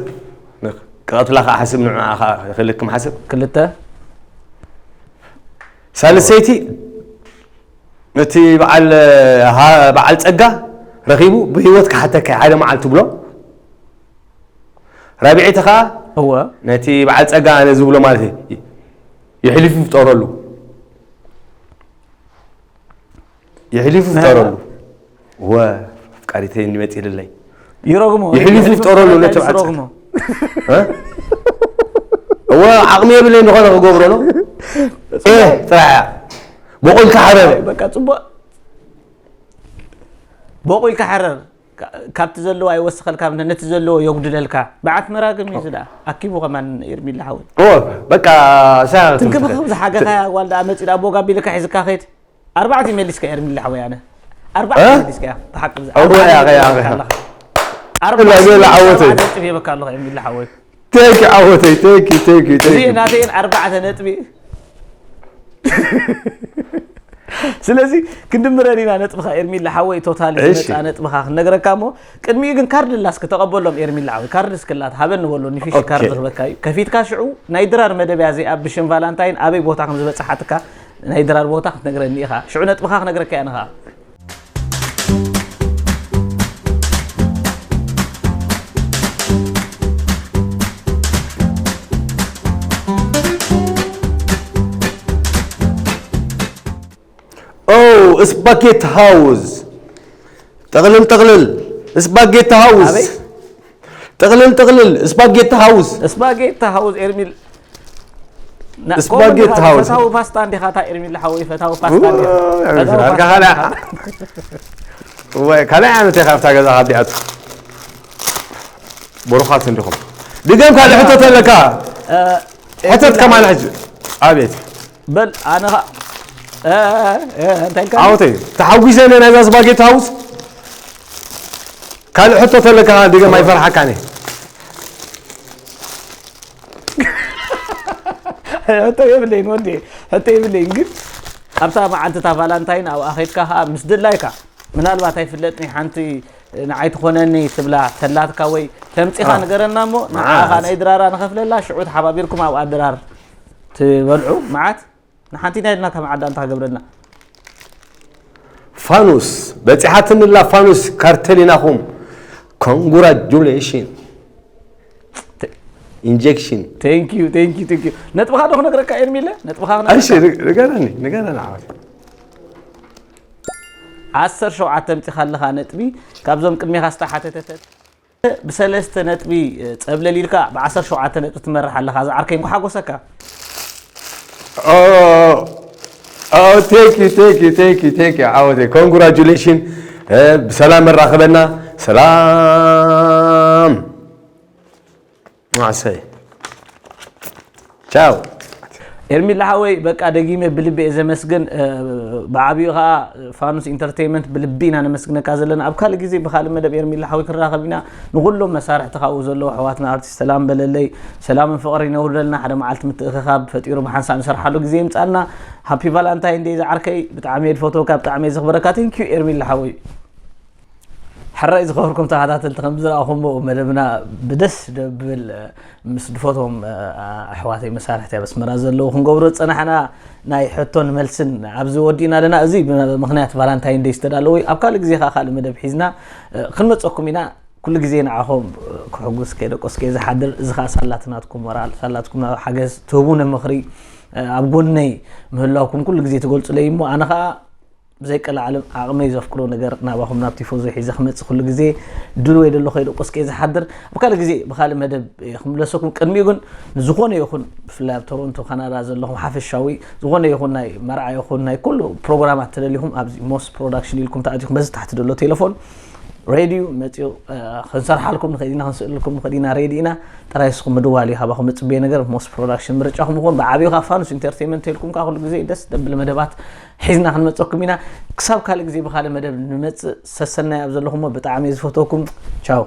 ክቐትላ ከዓ ሓስብ ንዓ ክልክም ሓስብ ክልተ ሳልሰይቲ ነቲ በዓል ሃ- በዓል ፀጋ ረኺቡ ብህይወት ክሓተካ ሓደ መዓልቲ ብሎ ራብዒቲ ከዓ እወ ነቲ በዓል ፀጋ ኣነ ዝብሎ ማለት እዩ የሕሊፉ ፍጠረሉ የሕሊፉ ፍጠረሉ ወ ኣፍቃሪተይ እንዲመፂልለይ ይረግሞ ይሕሊፉ ፍጠረሉ ነቲ በዓል ይረግሞ እ? እወ ዓቕሚ የብለይ ዝኾነ ክገብሮ ነው እ ጥራሕ እያ በቑልካ ሓረር በቃ ፅቡቅ በቑልካ ሓረር ካ- ካብቲ ዘለዎ ኣይወስኸልካ ነቲ ዘለዎ የጉድለልካ በዓት መራግም እዩ ዝዳ ኣኪቡ ከማን ኤርሚላ ሓወይ እወ በቃ ሳ ትንክብክብ ዝሓገኻያ ጓል ደኣ መፂእ ደኣ ቦጋ ቢልካ ሒዝካ ኸይድ ኣርባዕተ መሊስካ ኤርሚላ ሓወይ ኣነ ኣርባዕተ እ? መሊስካ እያ ብሓቂ ብዛ- እወ እያ፣ እያ፣ እያ። ኣርባዕተ እላ፣ እላ፣ ዓወተይ። ነጥቢ ሂበካ ኣለኹ ኤርሚላ ሓወይ ቴንክ ዓወተይ ቴንክ ቴንክ እዚ ናተይን ኣርባዕተ ነጥቢ ስለዚ ክንድምረን ኢና ነጥብኻ ኤርሚላ ሓወይ ቶታል እሺ። ዝመፃ ነጥብኻ ክንነግረካ እሞ ቅድሚኡ ግን ካርድ ላስ ክተቐበሎም ኤርሚላ ሓወይ ካርድ እስክላት ሃበን ንበሎ ንፊሽ ኦኬ። ካርድ ክበካ እዩ ከፊትካ ሽዑ ናይ ድራር መደብያ እዚኣ ብሽም ቫላንታይን ኣበይ ቦታ ከም ዝበፅሓትካ ናይ ድራር ቦታ ክትነግረኒ ኢኻ ሽዑ ነጥብኻ ክነግረካ እያ ንኻ ኦ ስፓጌት ሃውስ ጥቕልል ጥቕልል ስፓጌት ሃውስ ኣበይ? ጥቕልል ጥቕልል ስፓጌት ሃውስ ስፓጌታ ሃውስ ኤርሚል ና- ስፓጌቲ ኮመንት ሃውስ። ፈታዊ ፓስታ እንዲኻ እታ ኤርሚላ ሓወይ ፈታዊ ፓስታ እንዲኻ ወይ ካልእ ካልእ ካልእ ዓይነት ኢኻ ኣብታ ገዛ ካብ ዲኣቱ ብሩኻት እንዲኹም ድገም ካልእ ሕቶ ተለካ ሕተት ከማን ሕጂ ኣቤት በል ኣነ ኸ እ፣ እ፣ እንታይ ኢልካ ዓወተይ ተሓጒሰ እየ ናይዛ ስፓጌቲ ሃውስ ካልእ ሕቶ ተለካ ድገም ኣይፈርሓካን እየ ሕቶ የብለይን ወዲ ሕቶ የብለይን ግን ኣብታ መዓልቲ እታ ቫላንታይን ኣብኣ ኸይድካ ከዓ ምስ ድላይካ ምናልባት ኣይፍለጥኒ ሓንቲ ንዓይ ትኾነኒ ትብላ ተላትካ ወይ ተምፂኻ ኣዎ። ንገረና እሞ ንዓኻ ናይ ድራራ ንኸፍለላ ሽዑ ተሓባቢርኩም ኣብኣ ድራር ትበልዑ መዓት ንሓንቲ ናይ ድና ከም ዓዳ እንታ ክገብረልና ፋኑስ በፂሓትንላ ፋኑስ ካርተሊናኹም ኮንግራጁሌሽን ኢንጀክሽን። Thank you, thank you, thank you። ነጥብኻ ዶ ክነግረካ ኤርሚለ? ነጥብኻ እሺ፣ ንገረኒ፣ ንገረኒ ዓወት። ዓሰርተ ሸውዓተ ኣምፂኻ ኣለኻ ነጥቢ። ካብዞም ቅድሜኻ ዝተሓተተተ ብሰለስተ ነጥቢ ጸብለል ኢልካ ብ ዓሰርተ ሸውዓተ ነጥቢ ትመርሕ ኣለኻ። ዝዓርከይ እንኳ ሓጎሰካ። Thank you, thank you, thank you, thank you ዓወተይ። ኮንግራጁሌሽን። ብሰላም መራኸበና። ሰላም ማሰይ። ቻው። ኤርሚላ ሓወይ፣ በቃ ደጊመ ብልቢ እየ ዘመስግን። ብዓብዩ ከዓ ፋኑስ ኢንተርቴይንመንት ብልቢ ኢና ነመስግነካ ዘለና። ኣብ ካልእ ግዜ ብካልእ መደብ ኤርሚላ ሓወይ ክራኸብ ኢና። ንኩሎም መሳርሕቲ ካብኡ ዘለዉ ኣሕዋትና ኣርቲስት ሰላም በለለይ፣ ሰላምን ፍቕርን ይነውርደልና። ሓደ መዓልቲ ምትእኽኻብ ፈጢሩ ብሓንሳእ ንሰርሓሉ ግዜ ይምፃልና። ሃፒ ቫላንታይን ደይ ዝዓርከይ። ብጣዕሚ እየ ዝፈትወካ፣ ብጣዕሚ እየ ዘኽብረካ። ቴንኪዩ ኤርሚላ ሓወይ። ሕራይ ዝኸበርኩም ተኸታተልቲ፣ ከም ዝረኣኹሞ መደብና ብደስ ደብል ምስ ድፈቶም ኣሕዋተይ መሳርሕቲ ኣብ ኣስመራ ዘለዉ ክንገብሮ ዝፀናሕና ናይ ሕቶን መልስን ኣብዚ ወዲእና ኣለና። እዚ ብምኽንያት ቫላንታይን ደይ ዝተዳለወ እዩ። ኣብ ካልእ ግዜ ከዓ ካልእ መደብ ሒዝና ክንመፀኩም ኢና። ኩሉ ግዜ ንዓኹም ክሕጉስ ከይደቆስ ከይዝሓድር፣ እዚ ከዓ ሳላትናትኩም ሞራል፣ ሳላትኩም ሓገዝ ትህቡነ ምኽሪ ኣብ ጎነይ ምህላውኩም ኩሉ ግዜ ትገልፁለይ እሞ ኣነ ከዓ ብዘይቀላዓለም ዓቕመይ ዘፍቅዶ ነገር ናባኹም ናብ ቲፎዞ ሒዘ ክመፅእ ኩሉ ግዜ ድልወይ ደሎ ከይደቆስ ከይዝሓድር። ኣብ ካልእ ግዜ ብካልእ መደብ ክምለሰኩም። ቅድሚኡ ግን ንዝኾነ ይኹን ብፍላይ ኣብ ቶሮንቶ ካናዳ ዘለኹም ሓፈሻዊ ዝኾነ ይኹን ናይ መርዓ ይኹን ናይ ኩሉ ፕሮግራማት ተደሊኹም ኣብዚ ሞስ ፕሮዳክሽን ኢልኩም ተኣቲኹም በዚ ታሕቲ ደሎ ቴሌፎን ሬድዩ መፂኡ ክንሰርሓልኩም ንኽእል ኢና፣ ክንስእልኩም ንኽእል ኢና። ሬዲ ኢና። ጥራይ እስኹም ምድዋል እዩ ካባኹም ዝፅበየ ነገር። ሞስ ፕሮዳክሽን ምርጫኹም ይኹን። ብዓብዩ ካብ ፋኑስ ኢንተርቴይንመንት ኢልኩም ከዓ ኩሉ ግዜ ደስ ደብል መደባት ሒዝና ክንመፀኩም ኢና። ክሳብ ካልእ ግዜ ብካልእ መደብ ንመፅእ ሰሰናይ ኣብ ዘለኹሞ ብጣዕሚ እየ ዝፈትወኩም። ቻው።